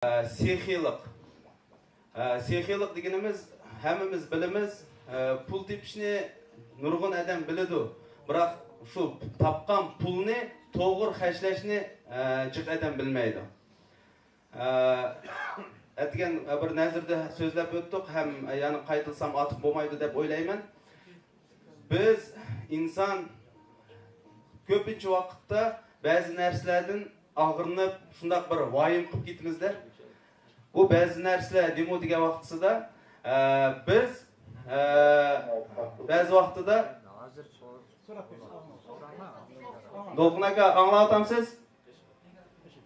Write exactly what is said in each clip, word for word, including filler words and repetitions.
سېخىيلىق. سېخىيلىق دېگىنىمىز، ھەممىمىز بىلىمىز، پۇل تېپىشنى نۇرغۇن ئادەم بىلىدۇ، بىراق شۇ تاپقان پۇلنى توغرا خەجلەشنى جىق ئادەم بىلمەيدۇ. ئەتىگەن بىر نەزىردە سۆزلەپ ئۆتتۇق ھەم يەنە قايتىلىسام ئارتۇق بولمايدۇ دەپ ئويلايمەن. بىز ئىنسان كۆپىنچە ۋاقىتتا بەزى نەرسىلەردىن ئاغرىنىپ، شۇنداق بىر ۋايىم قىلىپ كېتىمىزدە. بۇ بەزى نەرسىلەر نېمە دېگەن ۋاقتىسىدا، ئە، بىز، ئە، بەزى ۋاقتىدا دولقۇن ئاكا، ئاڭلاۋاتامسىز؟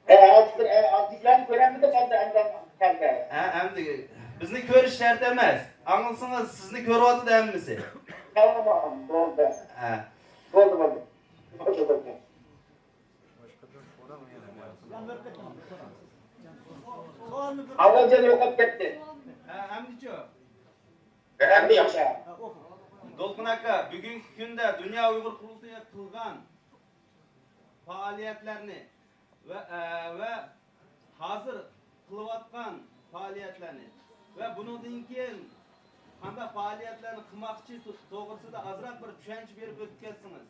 ئە، ھازىر، ئە، ئازىزلارنى كۆرەلمىدىم، ئەمدى، ئەمدى كەلدى. ھە، ئەمدى بىزنى كۆرۈش شەرت ئەمەس. ئاڭلىسىڭىز، سىزنى كۆرۈۋاتىدۇ ھەممىسى. تامام، بولدى. ھە. بولدى، بولدى. بولدى، بولدى. ئاۋازى يوقاپ كەتتى. ھە، ئەمدىچۇ؟ ئەمدى ياخشى. دولقۇن ئاكا، بۈگۈنكى كۈندە دۇنيا ئۇيغۇر قۇرۇلتىيى قىلغان پائالىيەتلەرنى ۋە، ئە، ۋە ھازىر قىلىۋاتقان پائالىيەتلەرنى ۋە بۇنىڭدىن كېيىن قانداق پائالىيەتلەرنى قىلماقچى تو-، توغرىسىدا ئازراق بىر چۈشەنچە بېرىپ ئۆتۈپ كەتسىڭىز.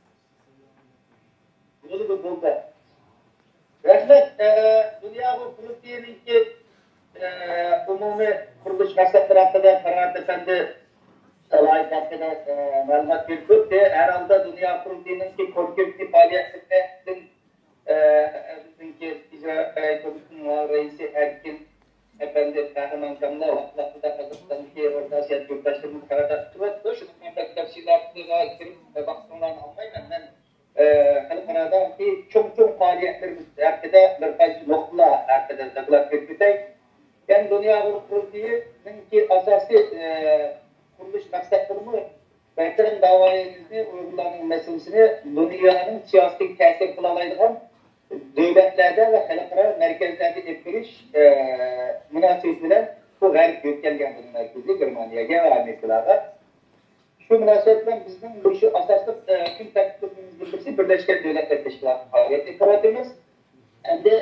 بولىدۇ، بولدى. رەھمەت، ئە، دۇنيا ئۇيغۇر قۇرۇلتىيىنىڭكى، ئە، ئومۇمىي قۇرۇلۇش مەقسەتلىرى ھەققىدە پەرھات ئەپەندى لايىھە ھەققىدە، ئە، مەلۇمات بېرىپ ئۆتتى. ھەر ھالدا دۇنيا قۇرۇلتىيىنىڭكى كونكرېتنى پائالىيەتلىرىدىن، ئە، بىزنىڭكى ئىجرا كومىتېتىنىڭ رەئىسى ئەركىن ئەپەندى قەھرىمان كاملار ۋاقتىدا قازاقىستاندىكى ئورتا ئاسىيا يۇرتداشلىرىمىزغا قارىتا كۈتۈۋاتىدۇ. شۇنىڭ بىلەن بەك تەپسىلاتىغا كىرىپ، ۋاقتىڭلارنى ئالمايمەن. مەن، ئە، خەلقئارادىكى چوڭ-چوڭ پائالىيەتلىرىمىز ھەققىدە بىر قانچە نۇقتىلار ھەققىدە دوكلات بېرىپ ئۆتەي. يەنى دۇنيا ئۇيغۇر قۇرۇلتىيىنىڭكى ئاساسىي، ئە، قۇرۇلۇش مەقسەتلىرىمۇ ۋەتەن داۋايىمىزنى، ئۇيغۇرلارنىڭ مەسىلىسىنى دۇنيانىڭ سىياسىتىگە تەسىر قىلالايدىغان دۆلەتلەردە ۋە خەلقئارا مەركەزلەردە ئېلىپ بېرىش، ئە، مۇناسىۋىتى بىلەن بۇ غەرب يۆتكەلگەن بۇنىڭ مەركىزى گېرمانىيەگە ۋە ئامېرىكىلارغا. شۇ مۇناسىۋەت بىلەن بىزنىڭ مۇشۇ ئاساسلىق، ئە، كۈن تەرتىپىمىزدىن بىرسى بىرلەشكەن دۆلەتلەر تەشكىلاتى پائالىيەت ئېلىپ بېرىۋاتىمىز. ئەمدى